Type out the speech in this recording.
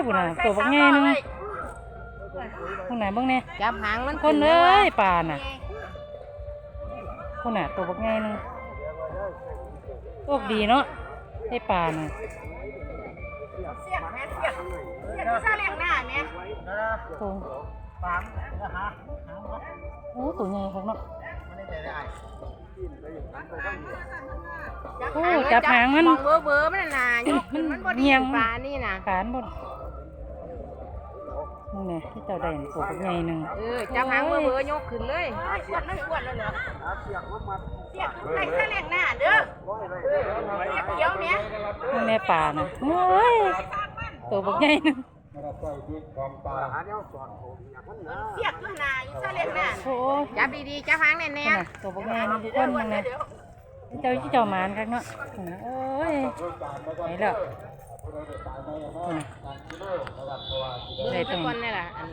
ພຸ້ນນະ ໂຕບັກໃຫຍ່ໜຶ່ງ ພຸ້ນນະ ເບິ່ງແດ່ ຈັບຫາງມັນ ຄົນເອີຍ ປານະ ພຸ້ນນະ ໂຕບັກໃຫຍ່ໜຶ່ງ ໂຊກດີເນາະ ໄດ້ປານະ ສຽກແມ່ ສຽກ ສຽກຢູ່ຊາແລ້ງໜ້າແມ່ ໂຕ ໂອ້ ໂຕໃຫຍ່ຄັກເນາະ. ໂອ້ ຈັບຫາງມັນ ມອງເວີໆ ມັນນະ ຍົກຂຶ້ນ ມັນບໍ່ດີ ມັນຍ່ຽງ ປານີ້ນະ ປານບໍ່ ນີ້ແຫຼະ ທີ່ເຈົ້າໄດ້ໂຕບັກໃຫຍ່ໜຶ່ງ ເອີ ຈັບຫາງເວີໆ ຍົກຂຶ້ນເລີຍ ອ້ວນມັນອ້ວນແລ້ວເນາະ ສຽກໄປຊະແລ້ງໜ້າເດີ ສຽກຂຽວແໝ່ ນີ້ແຫຼະປານະ ໂອ້ຍ ໂຕບັກໃຫຍ່ໜຶ່ງ. ສຽກຢູ່ໜ້າ ຢູ່ຊາແລ້ງໜ້າ ໂອ້ຍ ຈັບດີໆ ຈັບຫາງແໜ້ນໆ ພຸ້ນນະ ໂຕບັກໃຫຍ່ໜຶ່ງ ທຸກຄົນເບິ່ງແດ່ ເຈົ້າ ເຈົ້າໝານຄັກເນາະ ພຸ້ນນະ ໂອ້ຍ ໄປແລ້ວ ພຸ້ນນະ ເບິ່ງໄປກ່ອນນີ້ລະ ອັນ